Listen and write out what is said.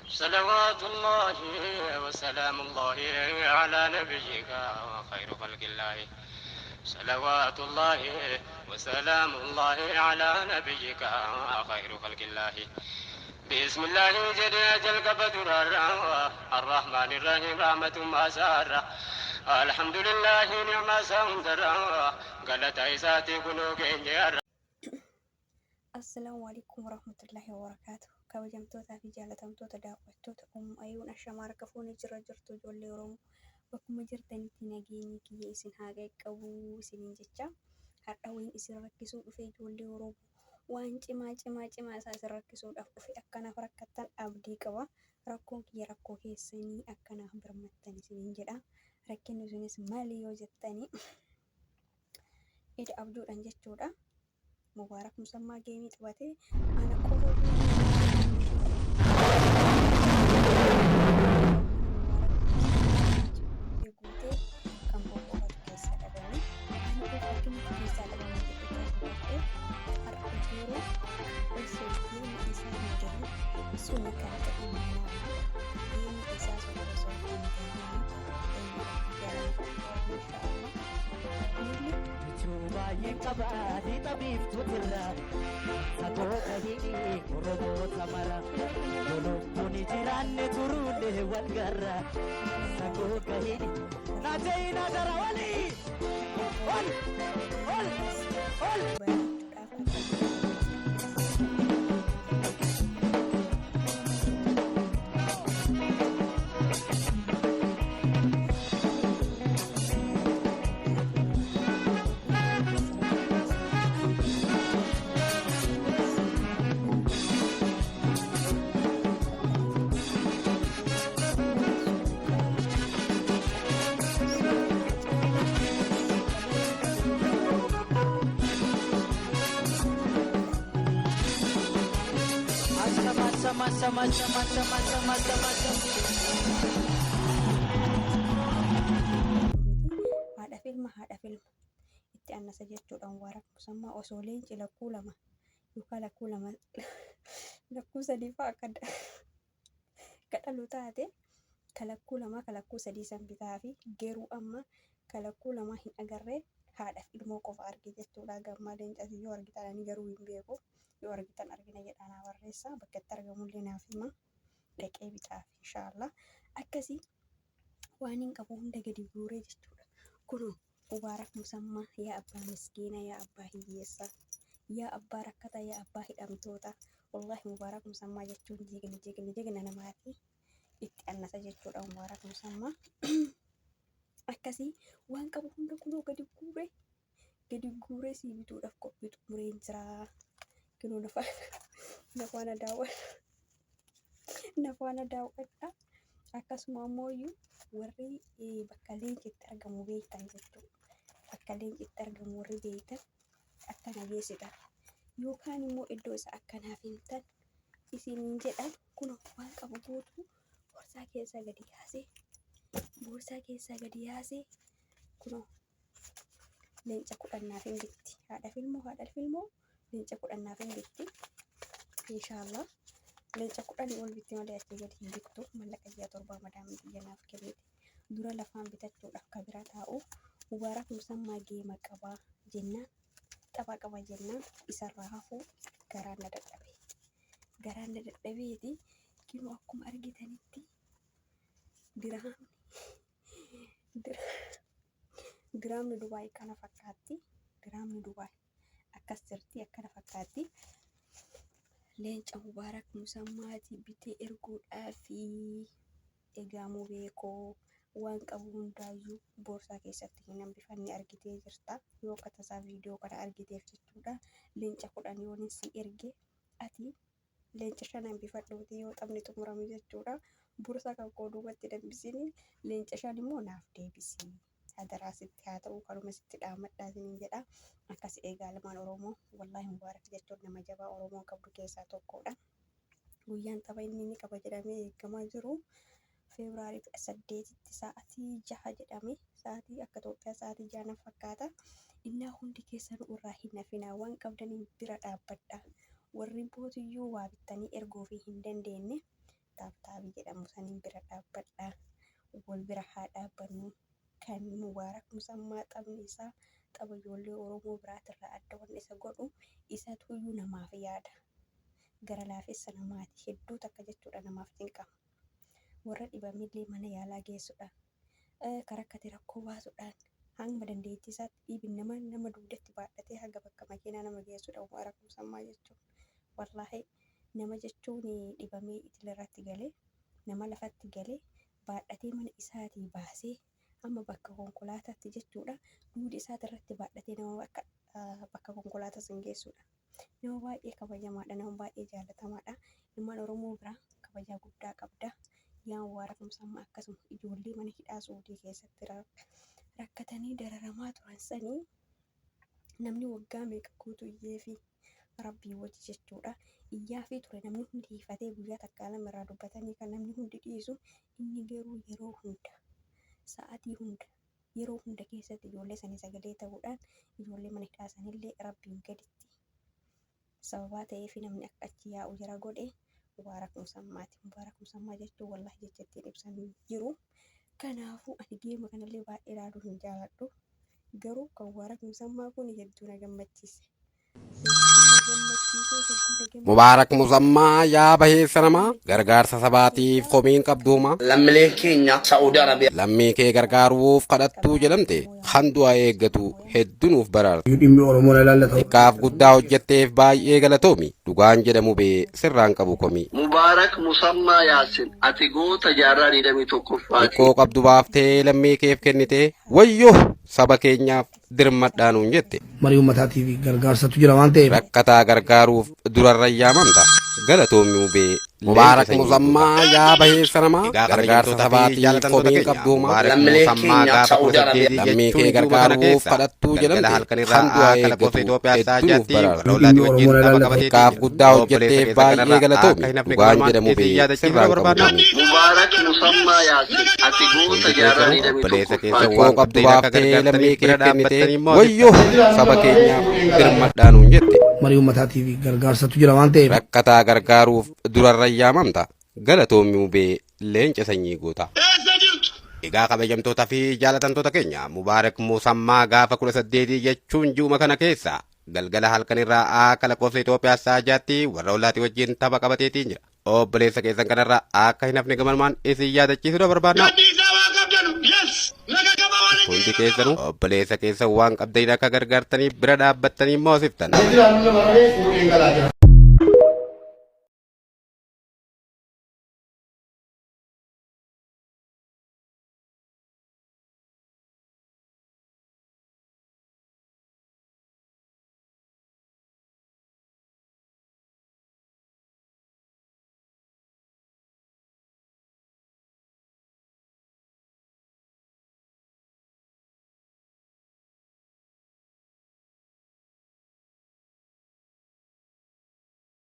صلوات الله وسلام الله على نبيك وخير خلق الله. صلوات الله وسلام الله على نبيك خير خلق الله. بسم الله جل القبر الرحمن الرحيم رحمة ما سار. الحمد لله نعم سندر قالت عيساتي كنو. Assalaamu alaikum warahmatullahi wabarakaatuh. Kabajamtootaa fi jaalatamtoota daawwattoota Ummu Ayuun, ashamaa harka fuunee jira jirtu ijoollee Oromoo. Bakkuma jirtanitti nageenyi kiyya isin haa qaqqabu isiniin jecha. Har'a wayin isin rakkisuu dhufe, ijoollee Oromoo, waan cimaa cimaa cimaa isaa isin rakkisuudhaaf dhufe. Akkanaaf rakkattan abdii qaba. Rakkoon kiyya rakkoo keessanii, akkanaaf birmattan isiniin jedha. Rakkinni sunis maali yoo jettanii, ida abjuudhaan jechuudha. Mubaarak Musammaa geemii taphatee ana qofa guutee kan koo qofatu keessaa dhabame. Ana qofa akkamitti keessaa dhabame jedhee dubbadhe. Har'a yeroo osoo geemii isaa hin gahin suni kan ta'e manaa geemii isaa sun osoo hin gahin inshaallah kunillee Michuu baay'een qaba lixa biiftuutirra, sagoota hidhii Oromoota mara, yoo lubbuun jiraanne turuullee wal garra, sagoota hidhii naajayii naadara walii ol ol ol. Barachuudhaaf akka Ashama ashama ashama ashama ashama ashama ashama ashama. Haadha filma, haadha filma itti annasa jechuudha. Mubaarak Musammaa osoo leenci lakkuu lama yookaan lakkuu lama, lakkuu sadii fa'a akka dhalu taate, ka lakkuu lamaa, ka lakkuu sadii san bitaa fi garuu amma ka lakkuu lamaa hin agarree, haadhaaf ilmoo qofa arge jechuudha. Gammaa leencas yoo argitan, ani garuu hin beeku. Yoo argitan argina jedhaa naa barreessa. Bakka itti argamullee naaf hima. Dhaqee bitaaf inshaallah. Akkasii waan hin qabu hunda gadi guuree jechuudha. Kunoo Mubaarak Musammaa, yaa abbaa miskiina, yaa abbaa hiyyeessaa, yaa abbaa rakkataa, yaa abbaa hidhamtoota. Wallaahi Mubaarak Musammaa jechuun jigna jigna jigna namaati. Itti annasa jechuudha Mubaarak Musammaa. Akkasii waan qabu hunda kunoo gadi guuree gadi guuree sii bituudhaaf qophii xumureen jira. Kunoo nafaana daawwadha. Nafaana daawwadha. Akkasuma ammoo warri bakka leenci itti argamu beektan jechuudha. Bakka leenci itti argamu warri beektan akka na geessitan yookaan immoo iddoo isa akkanaaf himtan isiniin jedha. Kunoo waan qabu guutuu boorsaa keessaa gadi yaasee, boorsaa keessaa gadi yaasee, kunoo leenca 10 naaf hin bitti. Haadha filmoo, haadha filmoo leenca 10 naaf hin bitti. Inshaallah leenca 10 ol bitti malee achii gadi hin bittu. Mallaqa ji'a 7 madaamii biyya naaf kennite. Dura lafaan bitachuudhaaf ka bira taa'u Mubaarak Musammaa geema qabaa jennaan, tapha qaba jennaan, isarraa hafuu garaan na dadhabe. Garaan na dadhabeeti kinoo akkuma argitanitti diraamni Dubaay kana fakkaatti. Diraamni Dubaay akkas jirti, akkana fakkaatti. Leenca Mubaarak Musammaatii bitee erguudhaafi egaa mubeekoo waan qabu hundaayyuu boorsaa keessatti hin hambifanne, argitee jirta. Yoo akka tasaa viidiyoo kana argiteef jechuudha. Leenca 10 yoon si erge, ati leenca 5 hambifadhuuti yoo taphni xumurame jechuudha. Boorsaa kan koo duubatti hambisini, leenca 5 immoo naaf deebisi. Hadaraa sitti haa ta'u, kanuma sitti dhaamadhaa isiniin jedha. Akkas eegaa ilmaan Oromoo, wallaahi Mubaarak jechuun nama jabaa Oromoon qabdu keessaa tokkodha. Guyyaan tapha inni ni qaba jedhamee eegamaa jiru Febraarii 18tti sa'aatii 6 jedhame. Sa'aatii akka Itoophiyaa sa'aatii 6 na fakkaata. Innaa hundi keessanuu irraa hin hafinaa, waan qabdaniin bira dhaabbadha. Warri bootiyyuu waa bittanii erguu fi hin dandeenye tap tap Saabii jedhamu saniin bira dhaabbadha. Wal bira haa dhaabbannu. Kan Mubaarak Musammaa taphni isaa tapha ijoollee Oromoo biraatirraa adda wanni isa godhu isatuyyuu namaaf yaada. Gara laafessa namaati. Hedduu takka jechuudha namaaf cinqama. Warra dhibamillee mana yaalaa geessuudhaan, ka rakkate rakkoo baasuudhaan hanga dandeettii isaatti dhiibin nama nama dugdatti baadhatee haga bakka makiinaa nama geessudha Mubaarak Musammaa jechuun. Wallaahi nama jechuun dhibamee itilirratti galee nama lafatti galee baadhatee mana isaatii baasee hamma bakka konkolaataatti jechuudha duuda isaati irratti baadhatee nama bakka bakka konkolaataa san geessudha. Nama baay'ee kabajamaadha, nama baay'ee jaalatamaadha. Ilmaan Oromoo biraa kabajaa guddaa qabda. Yaa Mubaarak Musammaa akkasuma ijoollee mana hidhaa Suudii keessatti rakkatanii dararamaa turan sanii namni waggaa meeqa guutuu iyyeefi Rabbii wajji jechuudha. Iyyaafii ture namni hundi hifatee guyyaa takkaa lama irraa dubbatanii kan namni hundi dhiisu inni garuu yeroo hunda sa'atii hunda yeroo hunda keessatti ijoollee sanii sagalee ta'uudhaan ijoollee mana hidhaa sanillee Rabbiin gaditti sababaa ta'eefi namni akka achi yaa'u jara godhe Mubaarak Musammaati. Mubaarak Musammaa jechuun wallahi jecha ittiin ibsan hin jiru. Kanaafuu ani geema kanallee baay'ee ilaaluu hin jaaladhu. Garuu kan Mubaarak Musammaa kun hedduu na gammachiise. Hedduu na gammachiise, hedduu na gammachiise. Mubaarak Musammaa yaa baheessa namaa gargaarsa sabaatiif komiin qabdu homaa. Lammileen keenya Sa'uudi Arabiyaa. Lammii kee gargaaruuf kadhattuu jedhamte kan du'a eeggatu heddu nuuf baraarte. Dhimmi Oromoo na ilaallata. Xiqqaaf guddaa hojjetteef baay'ee galatoomi dhugaan jedhamu bee sirraan qabu komii. Mubaarak Musammaa Yaasin ati goota jaarraa 21ffaati. Xiqqoo qabdu baaftee lammii keef kennitee wayyoo saba keenyaaf dirmadhaa nuun jette. Marii uummataatii fi gargaarsatu jira waan ta'eef. Rakkataa gargaaruuf durarra yaamamta. Galatoomi Mubee. Mubaarak Musammaa yaa baheessa namaa Egaa gargaarsa kabajamtoota fi sabaatiif jaallatamtoota komiin keenya qabdu homaa. Mubaarak Lammileen Musammaa keenya gaafa Sa'uudi Arabiyaa. Lammii 18 kee jechuun ji'uma kana gargaaruuf keessa kadhattuu galgala jedhamte halkan irraa kan du'a akka lakkoofsa eeggatu Itoophiyaa hedduu nuuf saajaatti baraara. warra ollaatii Dhimmi wajjin Oromoo na tapha ilaallata. qabateetii Xiqqaaf jira. guddaa Obboleessa hojjetteef keessan baay'ee kanarraa galatoomi akka hin hafne dhugaan galumaan jedhamu isin bee yaadachiisuu sirraan qabu barbaadna. komii. Mubaarak Musammaa Yaasin ati goota Hundi jaarraa keessanuu obboleessa 21ffaati. keessan Xiqqoo waan qabdu qabdaniin akka baaftee lammii gargaartaniif keef bira kennitee dhaabbattanii immoo wayyoo saba keenyaaf dirmadhaa nuun jette. Marii uummataatii fi gargaarsatu jira waan ta'eef. Rakkataa gargaaruuf durarra yaamamta. Galatoomi Mubee leenca sanyii gootaa. Egaa kabajamtoota fi jaalatamtoota keenya Mubaarak Musammaa gaafa 18 jechuun ji'uma kana keessa galgala halkan irraa akka lakkoofsa Itoophiyaa saajaatti warra ollaatii wajjin tapha qabateetiin jira. Obboleessa keessan kanarraa akka hin hafne gamalmaan isin yaadachiisuu barbaadna. Hundi keessanuu obboleessa keessan waan qabdaniin akka gargaartanii bira dhaabbattanii moosiftan.